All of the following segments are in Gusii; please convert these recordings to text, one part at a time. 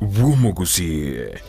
bw'Omogusii.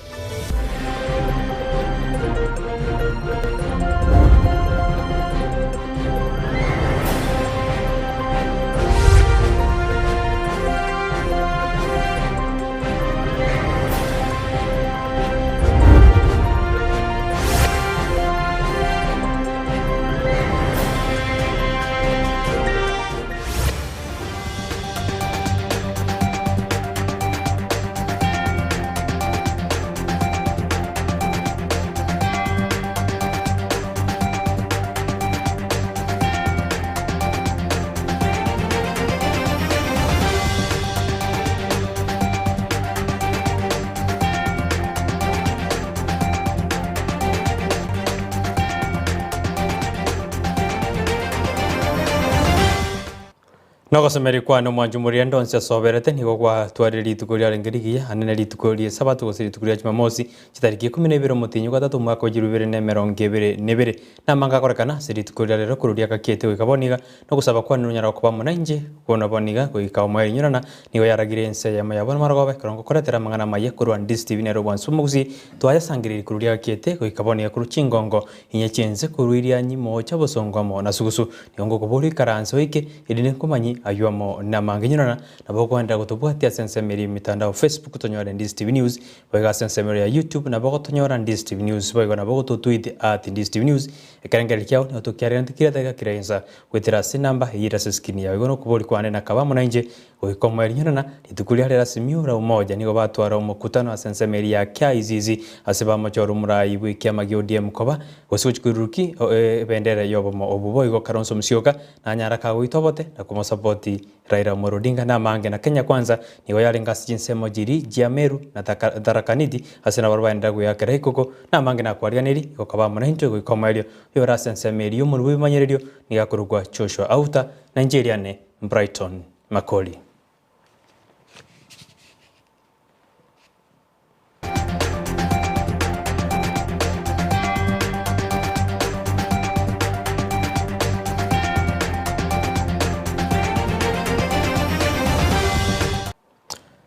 Nogosemeria kwane omwancho moria ende onsi asoberete nigo gwatwarire rituko riarenge rigiya, ande ne rituko ri'Esabato gose rituko ria Jumamosi, chitariki ikomi na ibere omotienyi o gatato omwaka o chilifu ibere na emerongo ebere na ebere. Namange akorekana ase rituko ria rero korwa riagakiete goika bono iga, nogosaba kwane nonyare koba amo nainche bono bono iga goika omoerio inyorana, nigo yaragire ense eyemo ya bono marogoba ekero ngokoretera amang'ana amaya korwa Ndisi TV nere obwansu bw'omogusii twayasangereiri korwa riagakiete goika bono iga korwa chingongo inye chi'ense korwa irianyi moocha bosongo amo na sugusu. Nigo ngokoboria oikaranse oike, erinde nkomanyie ayio amo namange inyorana, nabo okoenderera gotobwatia ase ensemo eria y'emitandao Facebook tonyore Ndisi TV News, boigo ase ensemo eria ya YouTube nabo ogotonyora Ndisi TV News, boigo nabo ogototweet at Ndisi TV News, ekerengererio kiao nigo tokiareganeti kera edageka kera ensa goetera ase enamba eyio ere ase escreen yao. Igo nokoboria kwane nakaba amo nainche goika omoerio inyorana, rituko riria rero ase Miura Umoja nigo batwara omokutano ase ensemo eria ya KICC ase bamochora omorai bw'ekiama gia ODM koba Gose gochia koirurukia ebendera y'obomo obwo boigo Kalonzo Musyoka nanyara kagoita obote na komosapoti Raila Amolo Odinga namange na Kenya Kwanza nigo yarenge ase chinsemo chiria chia Meru na Tharaka Nithi ase nabarabwo baenderera goeakera ekoko namange nakwariganerie igo koba amo naintwe goika omoerio oyore ase ensemo eria y'omonwa bw'ebimanyererio nigo akorokwa Joshua Auta na inche eriane Brighton Makori.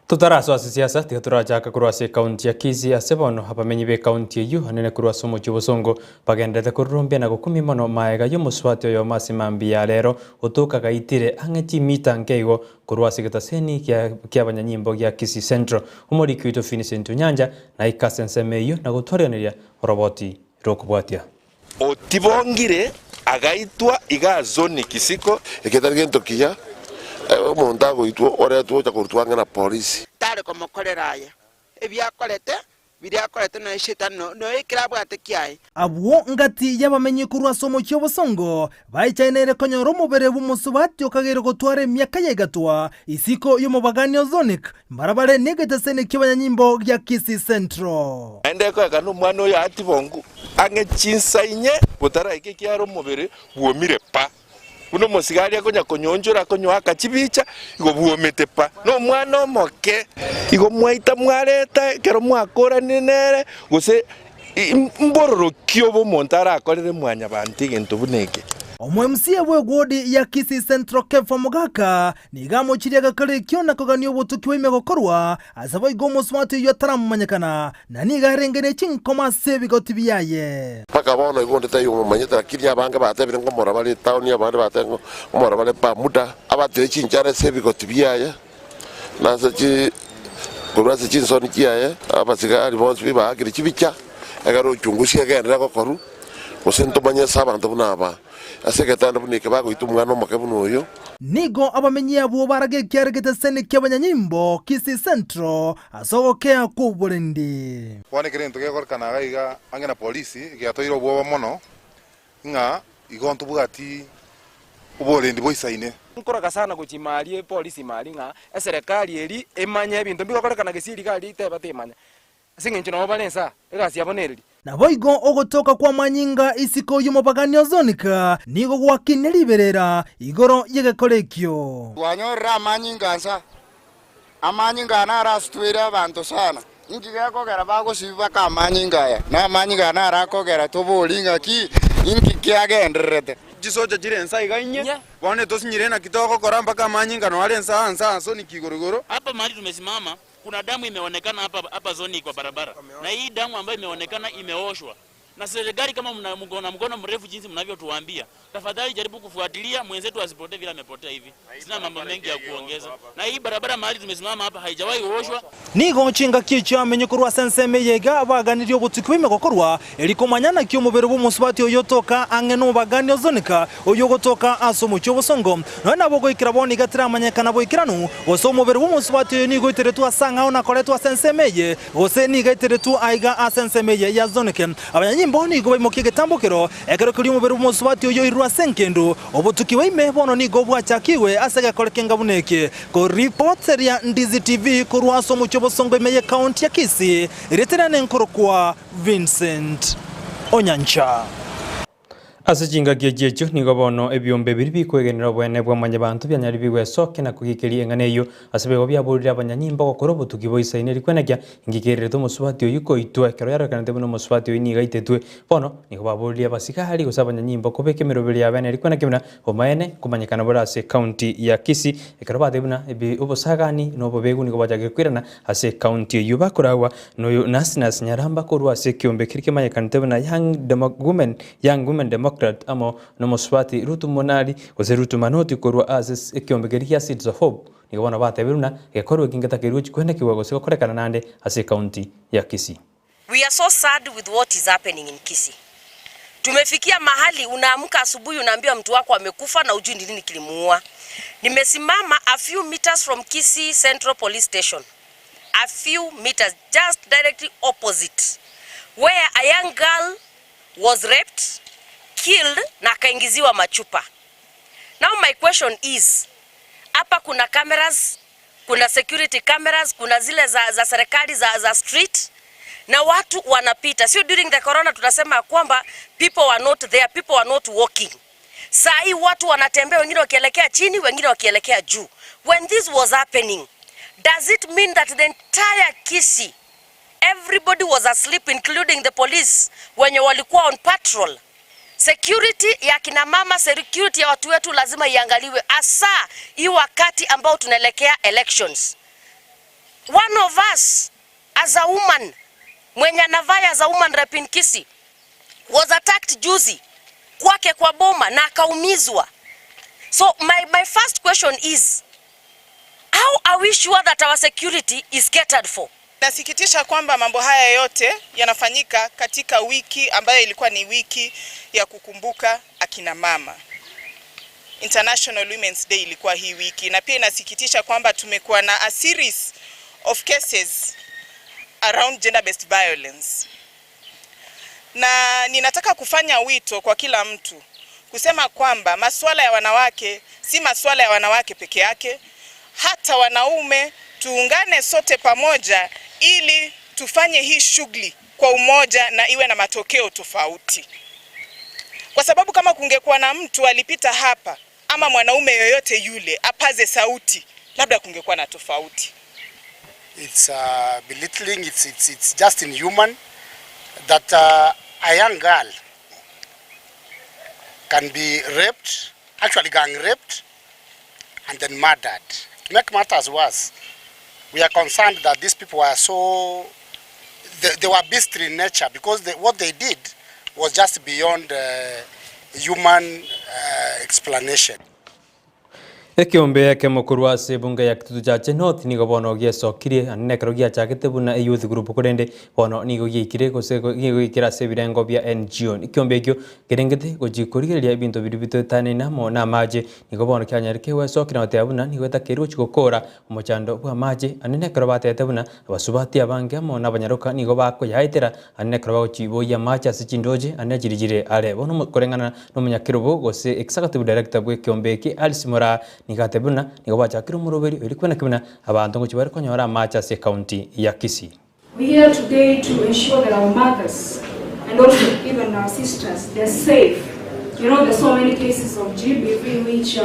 Totarasoa ase siasa, tiga torachake korwa ase ekaunti ya Kisii ase bono abamenyi b'ekaunti eyio anene korwa ase omochie o Bosongo bagendererete korurumbia na gokumia mono maega y'omosubati oyomo ase mambia ya rero otoka gaitire ang'e chimita nke igo Korwa ase egetaseni ki'abanyanyimbo gia Kisii Central, omoriki oito Vincent Onyancha naike ase ensemo eyio na gotwarianeria oroboti rw'okobwatia. Otibongire agaitwa iga Azoni kisiko. Eke tari gento kiya, omonto agoitwa oretwe ocha korutwa ang'e na polisi. Tare komokorera aya, ebiakorete Biria akorete nonya Shetani, nonya ekero abwate kiaye. Abwo ngati y'abamenyi korwa ase omochie obosongo baichaineire konyora omobere bw'omosubati okageire gotwara emiaka ya igatwa isiko y'omobagani o Zonic mbarabare negeteseni ki'abanyanyimbo gia Kisii Central. Naende ekoekana omwana oyo atibongu ang'e chinsa inye botaraika ekiagera omobere bwomire pa. Buna omosigari akonya konyonchora akonyoaka chibicha, igo bwomete pa. Nomwana omoke. Igo mwaita mwareta ekero mwakoranire nere, gose mbororo ki obo omonto arakorere mwanyabanto egento buna eke? Omo-MCA bw'ewodi ya Kisii Central Kefa Mogaka nigo amochirie agakora ekio na kogania obotuki bwa ime gokorwa ase boigo omosubati oyio ataramomanyekana na nigo arenge ne chinkoma ase ebigoti biaye. Mpaka bono igo onde taiyo omomanyete, lakini abange batebire ngomora bare etaoni, abande batebire ngomora bare Bermuda, abatire chinchara ase ebigoti biaye, na ase chi korwa ase chinsoni chiaye, abasigari bonsi pi baakire chibicha, ekero uchunguzi egenderere gokorwa, gose ntomanye ase abanto buna aba. Ase egetanda buna eke bagoita omwana omoke buna oyo. Nigo abamenyi abwo barage ekiare geteseni ki'abanyanyimbo Kisii Central ase ogokea kw'oborendi. Bono ekero egento gegokorekana iga iga ang'e na polisi, giatoeire obwoba mono, ng'a igo ntobwati oborendi boisaine. Nkoraga sana gochia ime aria epolisi ime aria ng'a eserekari eria emanye ebinto mbigokorekana gese riga aria eteba temanya. Ase engencho nabo bare inse aa, egasi yabo nereri. Naboigo ogotoka kw'amanyinga isiko y'omobagani o Zonika nigo gwakinia riberera igoro y'egekora ekio. Twanyorire amanyinga nsa, amanyinga aya naro asitweire abanto sana. Inki gekogera bagosibia baka amanyinga aya? Na amanyinga aya naro akogera tobori ng'aki inki kiagendererete. Chisocha chire inse iga inye, bono etosinyire naki togokora mpaka amanyinga noare inse aa inse aa nsoniki igoro igoro. Hapa mahali tumesimama. Kuna damu imeonekana hapa hapa zoni kwa barabara, na hii damu ambayo imeonekana imeoshwa na serikali. Kama mna mkono mkono mrefu jinsi mnavyotuambia, tafadhali jaribu kufuatilia mwenzetu asipotee vile amepotea hivi. Sina mambo mengi ya kuongeza, na hii barabara mahali tumesimama hapa haijawahi oshwa. Nigo chingaki echio amenye korwa ase ensemo eye iga baganirie obotuki bwa ime gokorwa, eri komanya naki omobere bw'omosubati oyio otoka ang'e nomobagani o Zonika, oyio ogotoka ase omochie obosongo. Nonya nabo goikera bono iga tiramanyekana boikeranu, gose omobere bw'omosubati oyo nigo oiteretwe ase ang'ao na koretwa ase ensemo eye, gose nigo aiteretwe aiga ase ensemo eye ya Zonike. Abanyanyimbo nigo baimokia egetambokero, ekero keria omobere bw'omosubati oyio oirwe ase engendu. Obotuki bwa ime bono nigo bwachakigwe ase egekore kenga buna eke. Koripoteria Ndizi TV korwa ase omochie obosongo ime y'ecounty ya Kisii, erieta riane nkorokwa Vincent Onyancha. Ase chingaki echi echio nigo bono ebiombe biria bikwegenera oboene bwa Mwanyabanto bianyarire bigwesokia na kogikeria eng'ana eyio. Ase boigo biaborire abanyanyimbo gokora obotuki boisaine rikwenekia ingikererete omosubati oyio koitwa ekero yarorekanete buna omosubati oyio nigo aitetwe. Bono nigo baboririe abasigari gose abanyanyimbo kobeka emeroberi ya bene rikwenekia buna obomaene komanyekana bore ase ekaunti ya Kisii ekero batebire buna obosagani na obobegu nigo bachakire koirana Ase ekaunti eyio bakoragwa noyo Nasnas Nyaramba korwa ase ekiombe keria kemanyekanete buna Young Women Young Women Democrat amo nomosubati Ruth Monari gose Ruth Manoti korwa ase ekiombe keria gia Seeds of Hope nigo bono batebire buna gekorwa eki ngetakeirwe gochia koenekigwa gose gokorekana naende ase ekaunti ya Kisii. We are so sad with what is happening in Kisii. Tumefikia mahali unaamka asubuhi unaambiwa mtu wako amekufa na hujui ni nini kilimuua. Nimesimama a few meters from Kisii Central Police Station. A few meters, just directly opposite where a young girl was raped, killed na akaingiziwa machupa. Now my question is, hapa kuna cameras, kuna security cameras, kuna zile za, za serikali za, za street na watu wanapita. Sio during the corona tunasema kwamba people were not there, people were not walking. Saa hii watu wanatembea, wengine wakielekea chini, wengine wakielekea juu. When this was happening, does it mean that the entire Kisii everybody was asleep including the police wenye walikuwa on patrol? Security ya kina mama, security ya watu wetu lazima iangaliwe, hasa hii wakati ambao tunaelekea elections. One of us as a woman mwenye anavaa as a woman rep in Kisii was attacked juzi kwake kwa boma na akaumizwa. So my first question is how are we sure that our security is catered for? Nasikitisha kwamba mambo haya yote yanafanyika katika wiki ambayo ilikuwa ni wiki ya kukumbuka akina mama. International Women's Day ilikuwa hii wiki, na pia inasikitisha kwamba tumekuwa na a series of cases around gender based violence, na ninataka kufanya wito kwa kila mtu kusema kwamba masuala ya wanawake si masuala ya wanawake peke yake, hata wanaume tuungane sote pamoja ili tufanye hii shughuli kwa umoja na iwe na matokeo tofauti, kwa sababu kama kungekuwa na mtu alipita hapa ama mwanaume yoyote yule apaze sauti, labda kungekuwa na tofauti. It's belittling, it's just inhuman that a young girl can be raped, actually gang raped, and then murdered. To make matters worse, we are concerned that these people were so, they were beastly in nature because what they did was just beyond human explanation. Ekeombe ekemo korwa ase ebunge ya Kitutu Chache North nigo bono giesokirie anene ekero giachagete buna eyouth group korende bono nigo giaikire gose nigo giaikire ase ebirengo bia NGO. Ekeombe ekio kerengete gochi korigereria ebinto biria bitoetanene amo na amache nigo bono kianyarire kegwesokia na goteba buna nigo etakeirwe gochi gokora omochando bw'amache anene ekero batebete buna abasubati abange amo na abanyaroka nigo bakoyaetera anene ekero bagochiboyia amache ase chindoche anene chiria chire are. Bono koreng'ana nomonyakerobo gose executive director bw'ekeombe eke Alice Moraa nigo atebire buna nigo bachakire omoroberi oria kwenaki buna abanto ngochia bare konyora amache ase ecounty ya Kisii. We here today to ensure that our mothers and also even our sisters, they're safe. You know, there's so many cases of GBV which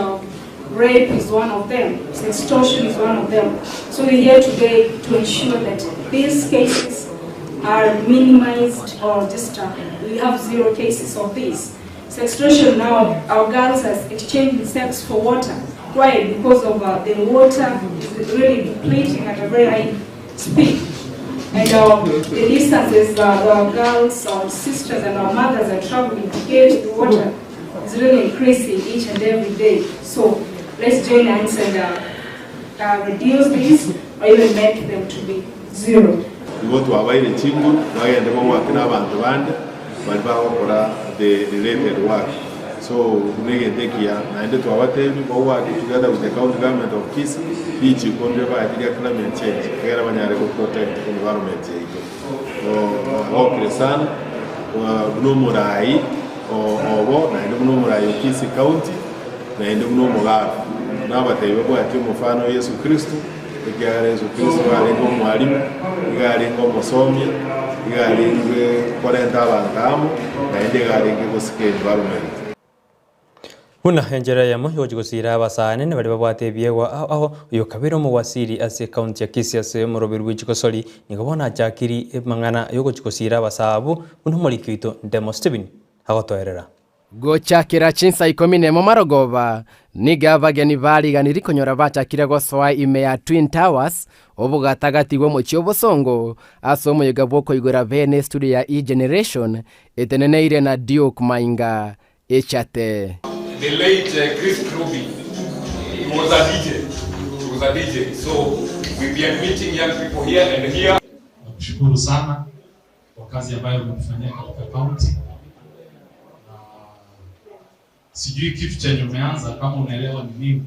rape is one of them, sextortion is one of them. So we're here today to ensure that these cases are minimized or just we have zero cases of this. Sextortion now, our girls are exchanging sex for water. Why? Because of the water is really depleting at a very high speed. And the distances that our girls, our sisters and our mothers are traveling to get the water is really increasing each and every day. So let's join hands and uh, uh, reduce this or even make them to be zero. Igo twabaire chinguru bagende bagwake nabanto bande baria bagokora the related work. So buna egento ekiya naende twabatebirie bagwake together with the county government of Kisii richiko ndire baete ria climate change egere banyare go protect environment yaito. So nagokire sana buna omorai obo naende buna omorai o Kisii county naende buna omogaka nabatebie babwatie omofano o Yeso Kristo. Ekiagera Yeso Kristo iga arenge omwalimu, iga arenge omosomia, iga arenge korenta abanto amo, naende iga arenge gosika environment. Buna enchera eyemo yogochia gosiira abasaani na baria babwate ebiegwa ao ao, oyo kabere omowasiri ase ekaunti ya Kisii ase omoroberi bwe chigosori, nigo bono achakiri amang'ana yogochia gosiira abasaa abwo buna omoriki oito Ndemo Stephen agotoerera. Gochakera chinsa ikomi nemo marogoba, nigo abageni bariganirie konyora bachakire gosoa ime ya Twin Towers, obogatagati bw'omochie obosongo, ase omoyega bw'okoigora bene estudio ya E-Generation, eteneneire na Duke Mainga Echate. The late Chris Kirubi, he was a DJ. He was a DJ. So we be admitting young people here and here. Nakushukuru sana kwa kazi ambayo umetufanyia katika kaunti, na sijui kitu chenye umeanza kama unaelewa ni nini,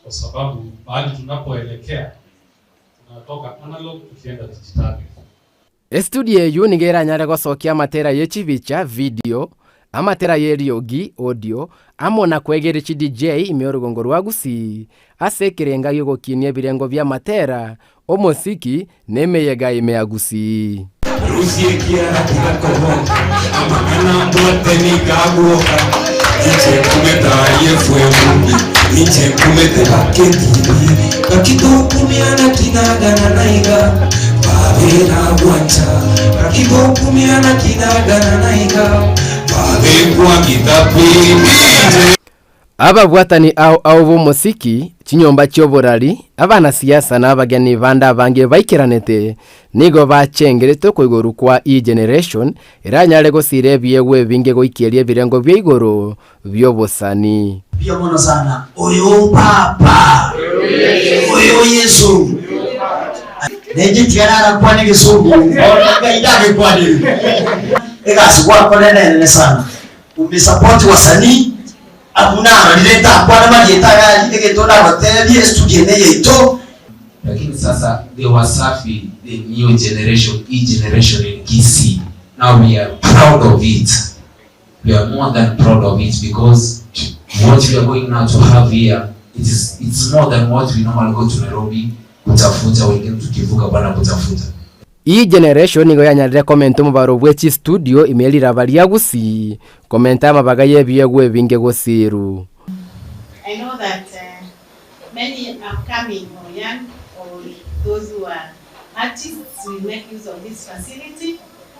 kwa sababu mahali tunapoelekea tunatoka analog tukienda dijitali. Estudio eyio nigo eranyare gosokia amatera ye chibicha, video, amatera y'eriogi, audio, amo na kwegeria chi DJ ime y'orugongo rwa Gusii ase ekerenga gi'ogokinia ebirengo bi'amatera, omosiki, na emeyega ime ya Gusii. Rusia ekiara tigakoboka, amang'ana mbwate nigo agwoka, Inche nkumete aye FM, inche nkumete bake TV, Gaki tokumia naki nagana naiga, babe nagwancha, Gaki tokumia naki nagana naiga, babe nkwang'ita pi, inche. Ababwatani ao ao b'omosiki, chinyomba chi'oborari, abanasiasa na abageni bande abange baikeranete, nigo bachengerete okoigorwa kwa E-Generation eranyare gosiira ebiegwa ebinge goikeria ebirengo bia igoro bi'obosani. Mbuya mono sana oyo papa oyo Yesu nenche tiga narakwane egesungu bono ngai ndagekwanire egasi gwakora nenene sana Umesupport wasanii abwo narorire ntakwane marieta aya aria egento ndagoteebie estudio ene yaito. Lakini sasa the Wasafi the new generation e-generation in Kisii now we are proud of it we are more than proud of it because what we are going now to have here it is it's more than what we normally go to Nairobi kutafuta wengine tukivuka bana kutafuta E-Generation nigo yanyarire komenta omobaro bwe chistudio ime riraba ria Gusii, komenta amabaga y'ebiegwa ebinge gosiru. I know that uh, many upcoming or young or those who are artists will make use of this facility.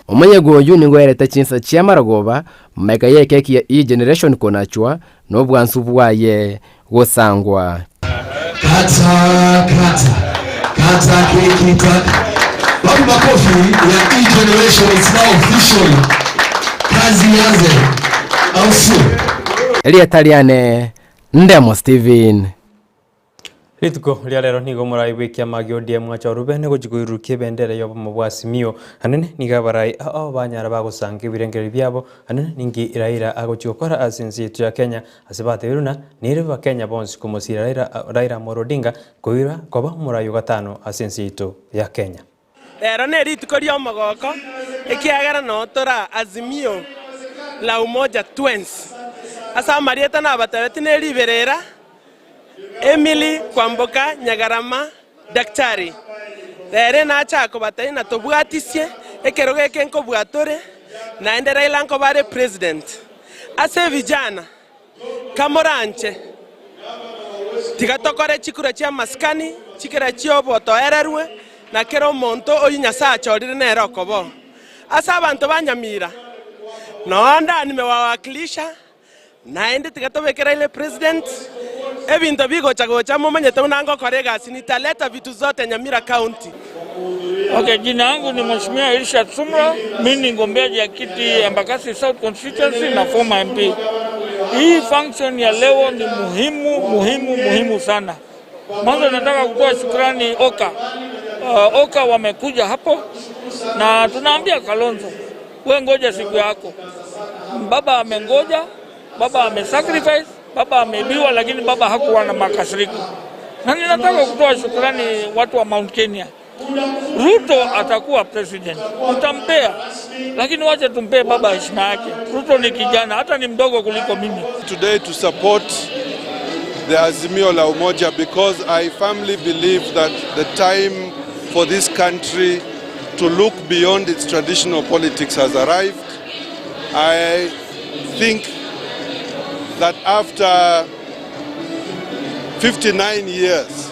Omoyega oyio nigo oerete chinsa chi'amarogoba, magega y'ekeki ya E-Generation konachwa, na obwansu bwaye gosangwa. Kata kata kata keki taka. Wapi makofi ya E generation it's now official. Kazi ianze. Au sio? Erieta riane Ndemo Steven. Rituko ria rero nigo omorai bw'ekiama gia ODM Ng'acha Orubene gochia koirurukia ebendera y'obomo bwa Azimio. Anene nigo abarai ao banyara bagosanga ebirengererio biabo anene ninki Raila agochia gokora ase ense yaito ya Kenya ase batebirwe na nere Abakenya bonsi komosira Raila Raila Amolo Odinga koira koba omorai o gatano ase ense yaito ya Kenya. Rero nerituko ri'omogoko, ekiagera noo tora Azimio la Umoja twensi. Ase amarieta nabatebetie ne riberera, Emily Kwamboka Nyagarama Daktari. Rero nacha kobatebia na tobwatisie ekerogo eke nkobua tore, naende Raila nkoba are president. Ase evijana, kamoranche, tiga tokore chikura chi'amasikani, chikera chi'obotoererwe, na kera omonto oyio Nyasae achorire nere okoboo. Ase abanto ba Nyamira, noo ndanime wawakilisha, naende tiga tobeke Raila epresident, ebinto bigocha gocha momanyete buna ngokora egasi nitaleta vitu zote Nyamira County. Okay, jina yangu ni Mheshimiwa Irshad Sumra, mimi ni mgombeaji ya kiti Embakasi South Constituency na former MP. Hii function ya leo ni muhimu muhimu muhimu sana. Mwanzo nataka kutoa shukrani Oka. Oka wamekuja hapo na tunaambia Kalonzo, we ngoja siku yako. Baba amengoja, baba amesacrifice, baba ameibiwa, lakini baba hakuwa na makasiriko. Na ninataka kutoa shukrani watu wa Mount Kenya. Ruto atakuwa president, utampea, lakini wacha tumpee baba heshima yake. Ruto ni kijana, hata ni mdogo kuliko mimi. Today to support the Azimio la Umoja because I firmly believe that the time for this country to look beyond its traditional politics has arrived. I think that after 59 years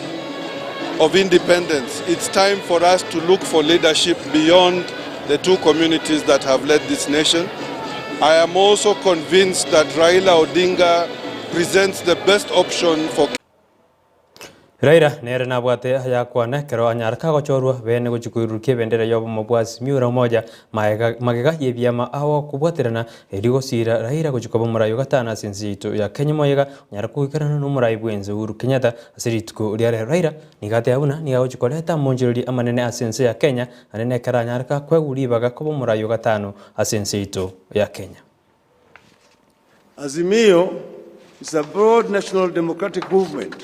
of independence, it's time for us to look for leadership beyond the two communities that have led this nation. I am also convinced that Raila Odinga presents the best option for Raila nere nabwate ayakwana ekero anyara kagochorwa bene gochia koirurukia ebendera ya obomo bwa Azimio la Umoja maega magega ya ebiama ao kobwaterana erio gosira Raila gochia koba omorai o gatano ase ense yaito ya Kenya moyega onyara koikerana na omorai bwa ense Uhuru Kenyatta ase rituko ria rero. Raila nigo ateba buna nigo agochia koreta amonchereri amanene ase ense ya Kenya naende nekero anyare kakwegwa ribaga koba omorai o gatano ase ense yaito ya Kenya. Azimio is a broad national democratic movement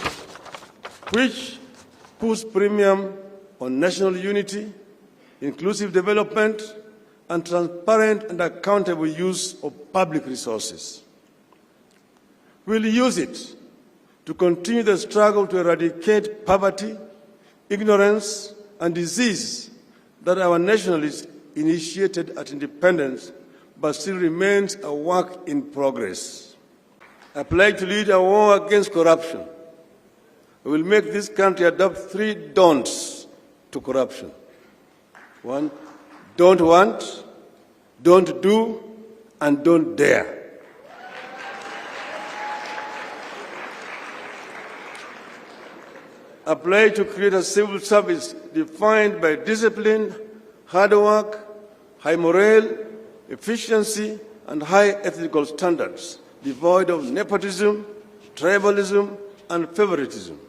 which puts premium on national unity, inclusive development, and transparent and accountable use of public resources. We'll use it to continue the struggle to eradicate poverty, ignorance, and disease that our nationalists initiated at independence, but still remains a work in progress. I pledge to lead a war against corruption. We will make this country adopt three don'ts to corruption. One, don't want, don't do, and don't dare. I pledge to create a civil service defined by discipline, hard work, high morale, efficiency, and high ethical standards, devoid of nepotism, tribalism, and favoritism.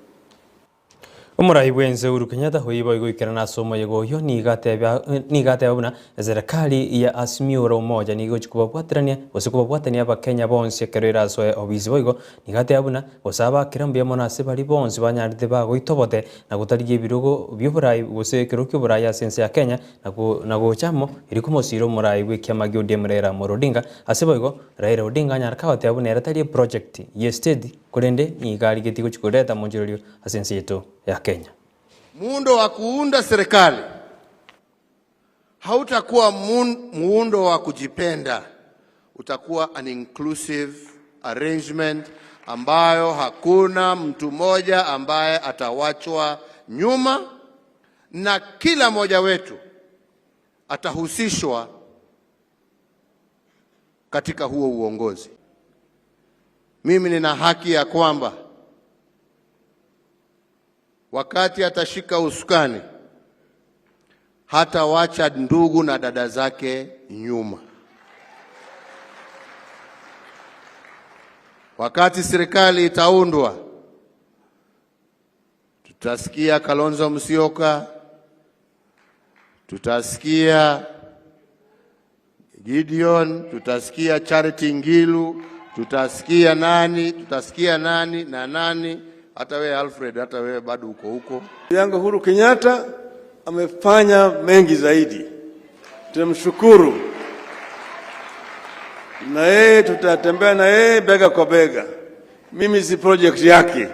Omorai bwense Uhuru Kenyatta oiba oigoikerana ase omoyega oyio nigo ateba nigo ateba buna eserekari ya Azimio la Umoja nigo egochia kobabwaterania gose kobabwatania abakenya bonsi ekero erasoe obisi boigo nigo ateba buna gose abakera mbuya mono ase baria bonsi banyarete bagoitobote na gotarigia ebirogo bia oborai gose ekero kia oborai ase ense ya Kenya na gocha amo erio komosira omorai bw'ekiama gia ODM Raila Amolo Odinga ase boigo Raila Odinga anyare kagoteba buna ere tari eproject ye state korende nigo arigetie gochia koreta omonchorerio ase ense yaito ya Kenya. Muundo wa kuunda serikali hautakuwa muundo wa kujipenda, utakuwa an inclusive arrangement ambayo hakuna mtu mmoja ambaye atawachwa nyuma na kila mmoja wetu atahusishwa katika huo uongozi. Mimi nina haki ya kwamba wakati atashika usukani hatawacha ndugu na dada zake nyuma. Wakati serikali itaundwa, tutasikia Kalonzo Musyoka, tutasikia Gideon, tutasikia Charity Ngilu, tutasikia nani, tutasikia nani na nani. Hata wewe Alfred, hata wewe bado uko huko. Yangu Uhuru Kenyatta amefanya mengi zaidi, tunamshukuru, na yeye tutatembea na yeye bega kwa bega. Mimi si project yake,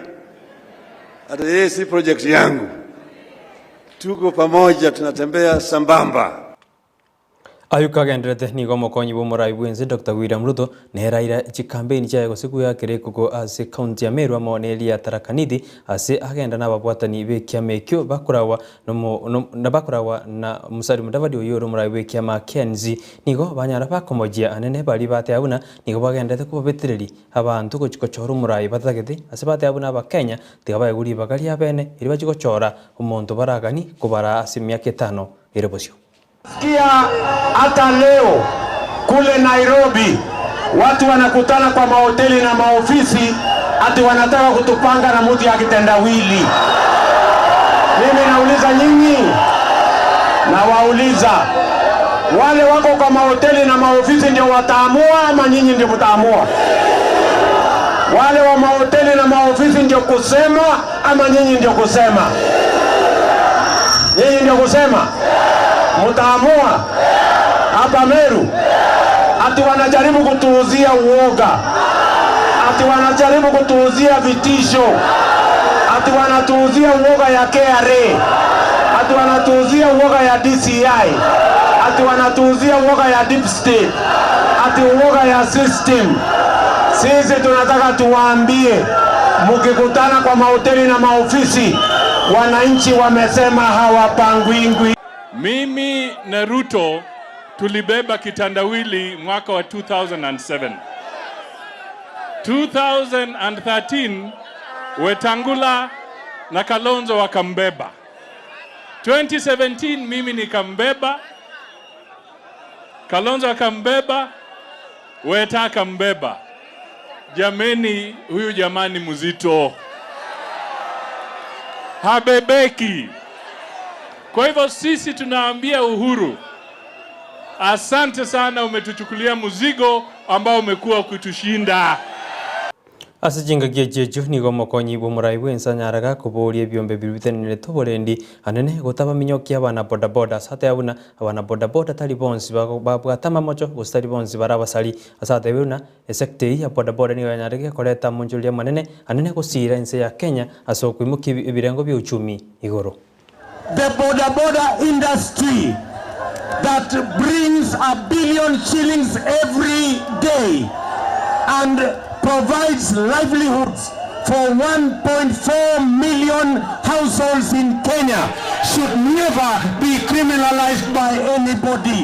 hata yeye si project yangu, tuko pamoja, tunatembea sambamba. Ayio kagenderete nigo omokonyi bw'omorai bw'ense Doctor William Ruto nere aire chikampeini chiaye gose goakera ekoko ase county ya Meru amo na eria ya Tharaka Nithi ase agenda nababwatani b'ekiama ekio bakoragwa na bakoragwa na Musalia Mudavadi oyio ore omorai bw'ekiama kia NC nigo banyara bakomojia anene baria bateba buna nigo bagenderete kobabetereri abanto gochia gochora omorai batatagete ase bateba buna abakenya tiga baegwe ribaga riabene erio bachie gochora omonto baragani kobaraa ase emiaka etano. ere bosio. Sikia hata leo kule Nairobi watu wanakutana kwa mahoteli na maofisi ati wanataka kutupanga na mtu ya kitendawili. Mimi nauliza nyinyi, nawauliza wale wako kwa mahoteli na maofisi ndio wataamua ama nyinyi ndio mtaamua? Wale wa mahoteli na maofisi ndio kusema ama nyinyi ndio kusema? Nyinyi ndio kusema, mtaamua hapa Meru. Ati wanajaribu kutuuzia uoga, ati wanajaribu kutuuzia vitisho, ati wanatuuzia uoga ya KRA, ati wanatuuzia uoga ya DCI, ati wanatuuzia uoga ya deep state, ati uoga ya system. Sisi tunataka tuwaambie, mkikutana kwa mahoteli na maofisi, wananchi wamesema hawapangwingwi. Mimi na Ruto tulibeba kitandawili mwaka wa 2007. 2013 Wetangula na Kalonzo wakambeba. 2017 mimi nikambeba, Kalonzo akambeba, Weta akambeba. Jameni, huyu jamani mzito, habebeki. Kwa hivyo sisi tunaambia Uhuru, asante sana, umetuchukulia mzigo ambao umekuwa ukitushinda. Ase chingaki echi echio nigo omokonyi bwa omorai bwa ense anyaraga koboria ebiombe biria bitenenerete oborendi anene gotabaminyokia abana bodaboda ase ateba buna abana bodaboda tari bonsi babwate amamocho gose tari bonsi bare abasari ase atebire buna esector eyio ya bodaboda nigo yanyarege koreta amonchoria amanene anene gosira ense ya Kenya ase okoimokia ebirengo bia uchumi igoro. The boda boda industry that brings a billion shillings every day and provides livelihoods for 1.4 million households in Kenya should never be criminalized by anybody.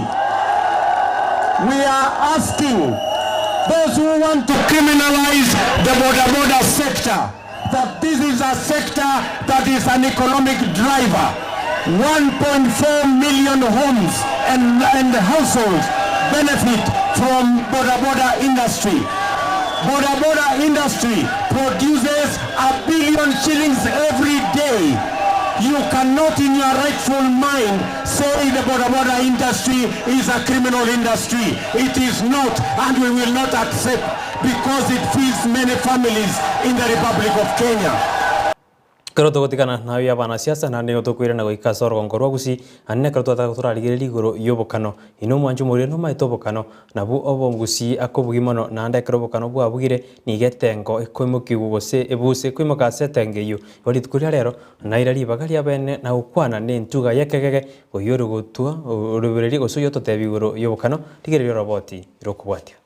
We are asking those who want to criminalize the boda boda sector that this is a sector that is an economic driver. 1.4 million homes and, and households benefit from boda boda industry. Boda boda industry produces a billion shillings every day. You cannot in your rightful mind say the boda boda industry is a criminal industry. It is not, and we will not accept because it feeds many families in the Republic of Kenya. Ekero togotigana naye abanasiasa naende nigo tokoirana goika ase orogongo rwa Gusii, naende ekero twataka torarigereria igoro ya obokano. Inwe omwancho moria nomaete obokano, nabwo obogusii akobugia mono naende ekero obokano bwabugire, nigo etengo ekoimokigwa gose ebuse ekoimoka ase etengo eyio. Igo rituko ria rero, naira ribaga ria bene na gokwana na entuga ya ekegege, oyio ore gotwa orobereria gose oyio ototebia igoro ya obokano, rigereria oroboti rokobwatia.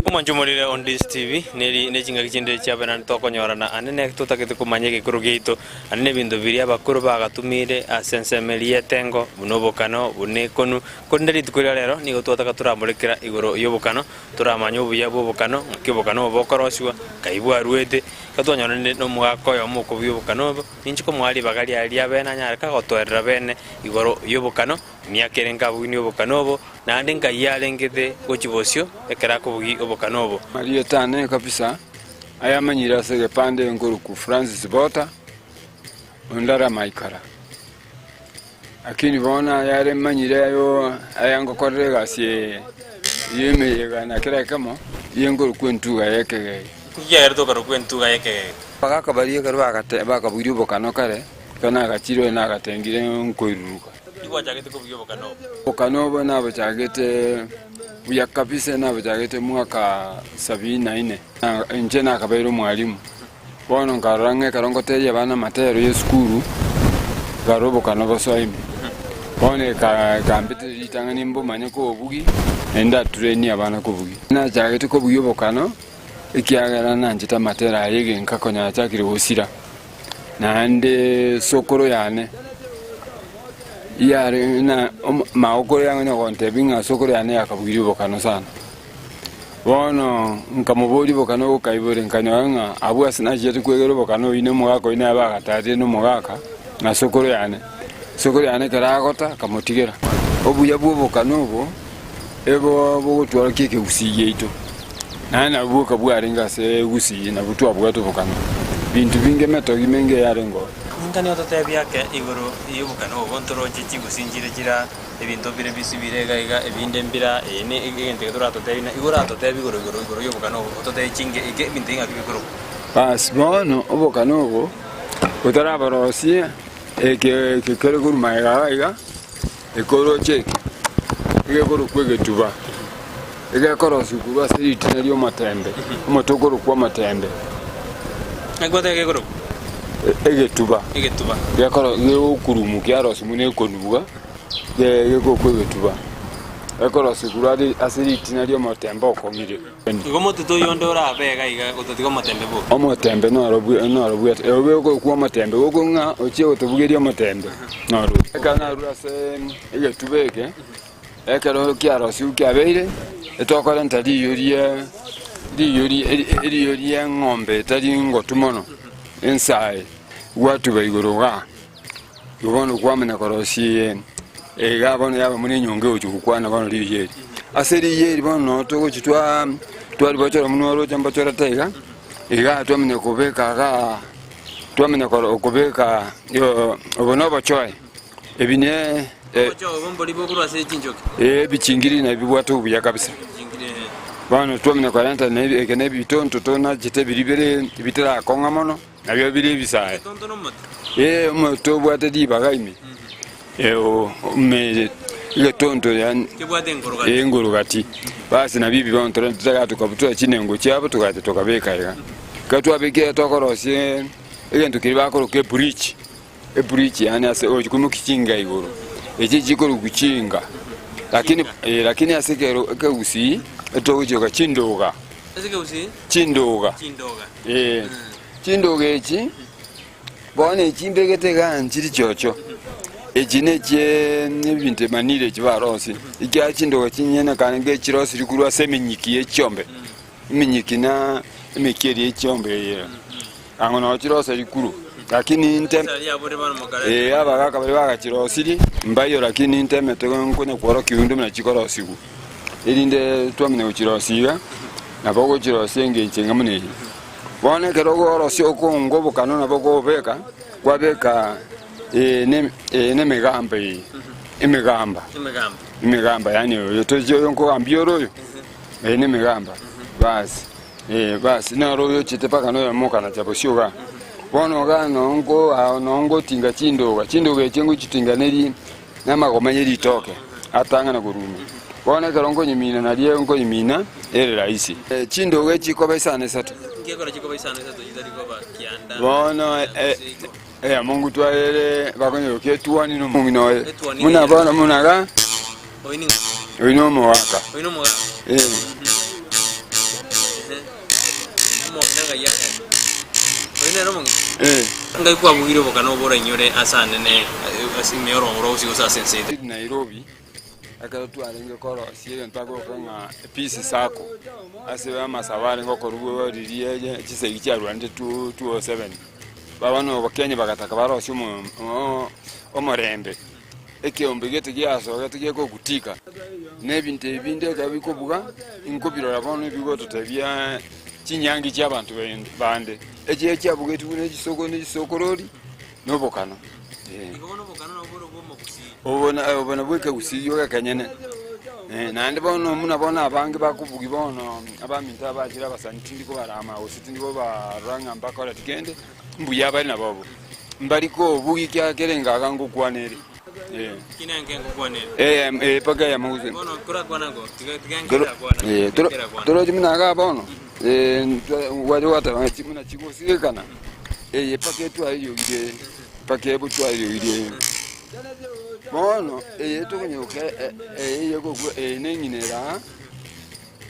Omwancho omorire on this TV neri ne chingaki chinde chiabe naende tokonyorana ande ne totagete komanya egekoro giaito ande ne ebinto biria abakoro bagatumire ase ensemo eria y'etengo buna obokano buna ekonu korende rituko ria rero nigo twataka toramorekera igoro y'obokano toramanye obuya bwa obokano ng'aki obokano obo bokorosiwa nkai bwaruete iga twanyoranire na omogaka oyomo okobuya obokano obo ninche komoa ribaga riaye ria bene anyare kagotoerera bene igoro y'obokano Emiaka ere nkabuginie obokano obo, naende nkai arengete gochia bosio ekero akobugia obokano obo. Marieta ane kabisa ayamanyire ase egepande nkoruku Francis Bota ondara maikara. Lakini bono ayare manyire ayo ayangokorera egasi eye y'emeyega na kera ekemo ye nkoruku entuga y'ekegegi. Ekiagera tokarokwa entuga y'ekegegi. Bagakabaria ekero bakabugia obokano kare, ekero nagachire oyo nagatengire nkoiruruka. Nigwachagete kobugia obokano obo. Obokano obo nabochagete buya kabisa, nabochagete mwaka sabini na ine. Inche nakabeire omwalimu, bono nkarora ng'a ekero ngotebia abana amatero y'esukuru, nkarora obokano bosoa ime. Bono ekambetera ritang'ani mbomanye kobobugia, naende ndatrainie abana kobugia. Nachagete kobugia obokano, ekiagera nanchete amatero aya egenka konya nachakire gosira. Naende sokoro yane yare na magokoro yang'ina gontebia ng'a sokoro yane yakabugirie obokano sana. Bono nkamoboria obokano obokaibore, nkanyora ng'a abwo ase nachiete kwegera obokano oyio na omogaka oyio nere bagatarire na omogaka na sokoro yane. Sokoro yane ekero agota akamotigera. Obuya bw'obokano obo ebo bogotworokia ekegusii giaito, naende nabwo bwoka bwarenge ase egusii nabwo twabwate obokano. Binto binge emetogi menge yarenge oo. Ninkani ototebie ake igoro y'obokano obo, ntoroche chigusii nchire chira Ebinto bire bisibire iga iga, ebinde mbira, eye ne egento eke toratotebie, na igo oratotebie igoro igoro igoro y'obokano obo, ototebie chinge eke ebinto ebi ng'aki bikorokwa. Basi bono obokano obo botarabarosie, eke eke kere korwa magega iga iga, ekoroche eke, egekorokwa egetuba, egekorosigwa korwa ase ritina ri'omotembe, omote okorokwa omotembe. Naki gwateba gekorokwa? Egetuba. Egetuba. Gekoro gegokurumu kiarosigwa buna ekonuga. Gegokwa egetuba, ekorosigwa ase ritina ri'omotembe okong'ire. Igo omote toiyo onde orabe iga iga otatiga omotembe boka. Omotembe noro noro bwete obe okorokwa omotembe gokong'a ng'a ochie gotobugeria omotembe noro. Ekero narure ase egetuba eke, ekero kiarosigwe kiabeire, etokorenta riyo rie riyo rie eriyo ri'eng'ombe etari ngotu mono, ensae, gwatuba igoro igaa. Igo bono kwamanya korosia eye iga bono yaba buna enyongo egochia gokwana bono riiyo eri. Ase riiyo eri bono noo togochia twa twaribochora buna oroche mbochorete iga, iga twamanya kobeka igaa, twamanya koro kobeka obo na obochoe, ebi ne Obochoe obo mbori bokorwa ase chinchoki? eh ebichingiri nabio bibwate obuya kabisa. Bono twamanya korenta na eke na ebitonto tonachete biria bire bitarakong'a mono. Nabio bire ebisae. Ee, omote obwate ribaga ime, ime egetonto yaani engoro gati. Basi nabio ebi bono totagete tokabutora chinengo chiabo togacha tokabeka iga. Ekero twabekire iga tokorosia egento keria bakoroka ebridge, ebridge yaani ase ogochi koimokia chinga igoro, echi chikorokwa chinga, lakini lakini ase ekero ekegusii etogochioka chindoga. Chindoga. Ee, chindoga echi bono echi mbegete igaa nchiri chiochio, echi nechie ebinto emanire echi barosie, ekiagera chindoga chinyene kare ngechirosirie korwa ase emenyiki ye chiombe, emenyiki na emekia eria ye chiombe eye, ang'o nabo chiroseri korwa, lakini inte ee abagaka baria bagachirosirie mbayo lakini ntemete nkonya kworokia rende buna chikorosigwa. Erinde twamanya gochirosia iga, nabo ogochirosia engencho enga buna eye. Bono ekero okorosia okonga obokano nabo okobeka, kwabeka eye nemegamba eye, emegamba, emegamba yaani oyo tochi oyo nkogambia ore oyo, eye nemegamba basi, basi naro oyo ochete mpaka na oyomo okanacha bosio igaa. Bono igaa noo nko noo ngotinga chindoga, chindoga echi ngochitinga neri. Namagoma ye ritoke atang'ana koruma. Bono ekero nkonyimina nario nkoyimina ere rahisi. Chindogo echikoba isano isato. Bono eyemo ngutwa ere bakonyeroka etuoni na omong'ina oye. Buna bono buna iga, oyio nomogaka. Ngai kwabugire obokano obo orainyore ase anene ase ime y'orongo rwa gusii gose ase ense eye. Nairobi, ekero twarenge korosia egento agoka ng'a Peace Sacco, ase amasabo arenge okorwa riria eye chisegi chiarwanete 2007, bono abakenya bagataka barosie omo omorembe. Ekeombe gete giasogete gekogutika, na ebinto ebi binde ekero bikobuga, inkobirora bono ebigototebia chinyangi chi'abanto bande, echiria chiabugetigwe ne chisokoro ne chisokorori, na obokano. Obo obo nabwo ekegusii gioka ekenyene. Naende bono buna bono abange bakobugia bono abaminto abachire abasani tindi kobarama gose tindi kobarora ng'a mbakoreti kende, mbuya bare nabobo. Mbari kobugia ekiagera engaga ngokwana ere. Eh, mpaka eyemo gose. Torochi buna igaa bono, gwacha gwateba ng'a buna chigosirekana, eye mpaka etwaririogire eye, mpaka ebotwaririogire eye. Bono eye tokonyoka eye egokwa eye neng'ina ere aa,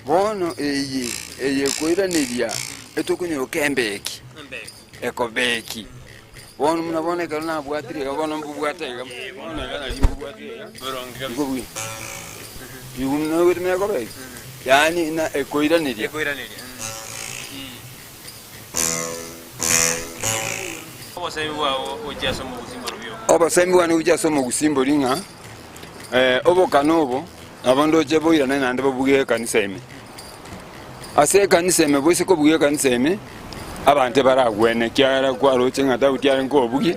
bono eye eye ekoiraneria etokonyoka embeki. Ekobeki. Bono buna bono ekero nabwatire iga bono mbobwate iga, bono iga nari mbobwate iga, nkobugia. Igo nogotumia ekobeki? Yaani na ekoiraneria. Ekoiraneria. Obosemi bwao gochia ase omogusii mborobio. Obosemi bwane gochia ase omogusii mbori ng'a obokano obo nabo ndoche boirane naende bobuge ekanisa ime. Ase ekanisa ime boise kobugia ekanisa ime, abanto ebaragwene, ekiagera kwaroche ng'a Daudi arenge kobugia,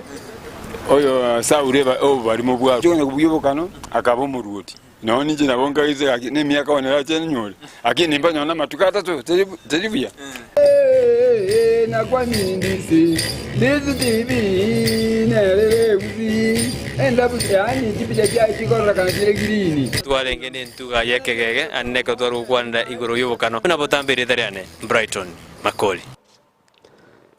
oyo Saulo eba oborimo bwabo. Konya kobugia obokano, akaba omoruoti. Nonya ninche nabo nkagetie gaki, na emiaka bono erache ninyore, lakini nimba nonye namatuko atato, teri teri buya. Twarenge nentuga y'ekegege, naende nekero tware gokwanera igoro y'obokano, buna botambe erieta riane, Brighton Makori.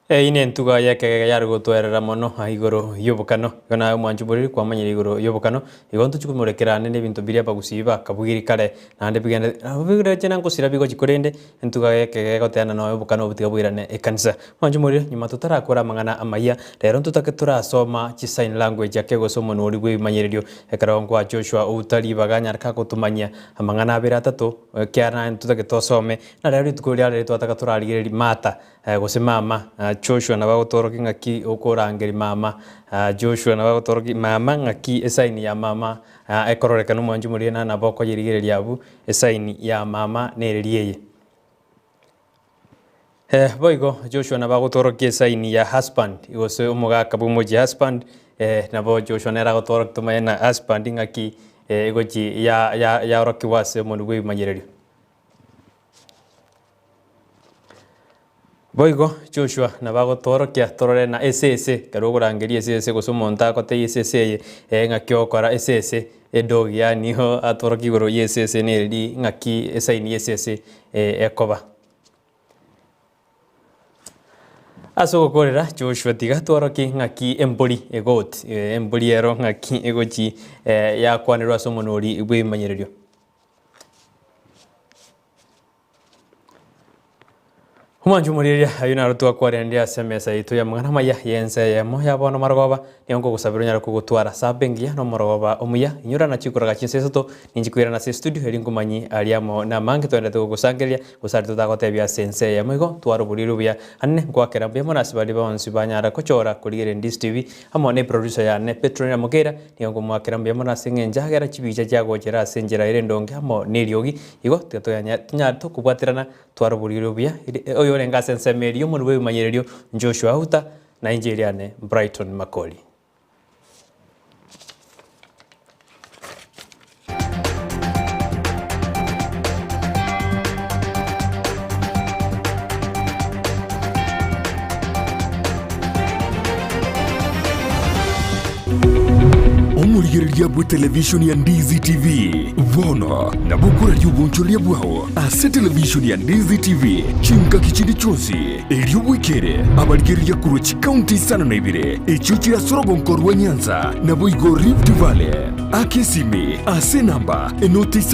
Eyio nentuga y'ekegege yare gotwerera mono igoro y'obokano. Igo naye omwanchi boriri kwamanyire igoro y'obokano, igo ntochia komorekera ande nebinto biria abagusii bakabugirie kare, naende bigende nabo bireche na ngosira bigochia korende entuga y'ekegege egoteana nonya obokano obo tiga boirane ekanisa. Mwanche morire nyuma totarakora amang'ana amayia, rero ntotake torasoma chi sign language ake gose omonwa oria bw'ebimanyererio ekero nkwa Joshua outa ribaga anyare kagotomanyia amang'ana abere atato ekiagera naye ntotake tosome Na rero rituko riria riria twataka torarigererie Martha, gose mama Joshua nabo agotorokia ng'aki okorangeria mama Joshua nabo agotorokia mama ng'aki esign ya mama ekororekana omwanchi omoria na nabo okoyerigereria abwo esign ya mama nereri eye. Boigo Joshua nabo agotorokia esign ya husband gose omogaka bwa omochie husband nabo Joshua nere agotorokia tomanye na husband ng'aki egochi ya ya yaorokiwa ase omonwe bwa ebimanyererio. Boigo Joshua nabo agotoorokia torore na esese, ekero okorangeria esese gose omonto agotebia esese eye eh ng'aki ogokora esese, edog yaani igo atorokia igoro ya esese nereri ng'aki esaini ya esese ekoba. Ase ogokorera Joshua tiga tworokie ng'aki embori, egoat, embori ero ng'aki egochi yakwanerwa ase omonwa oria bw'ebimanyererio. Omwancho omorigereria, ayio naro twakwaranire ase emesa yaito y'amang'ana amaya y'ense eyemo ya bono marogoba, nigo nkogosabera onyare kogotwara saba engiya na omorogoba omuya. Inyora na chikoraga chinsa isato, ninche koirana ase estudio erio nkomanyie aria amo namange toendete gogosangereria, gose aria totagotebia ase ense eyemo igo, twara oboriri obuya. Ane ngoakera mbuya mono ase baria bonsi banyara kochora korigereria Ndizi TV, amo ne producer yane Petronella Mokeira, Nigo nkomoakera mbuya mono ase eng'encho agera chibicha chiagochera ase enchera ere endonge amo neriogi, igo tiga toyanya tonyare tokobwaterana tware oboriri obuya. Oyorenge ase ensemo eria y'omonwa bw'ebimanyererio Joshua Auta, na inche eriane Brighton Makori. Omorigereria bwe televishoni ya Ndizi TV bono nabo okoraria obonchoreria bwao ase televishoni ya Ndizi TV chingaki chinde chionsi erio bwekere abarigereria korwa chikaunti isano na ibere echio chire ase orogonko rwa Nyanza naboigo Rift Valley. Aka esimi ase enamba enoti.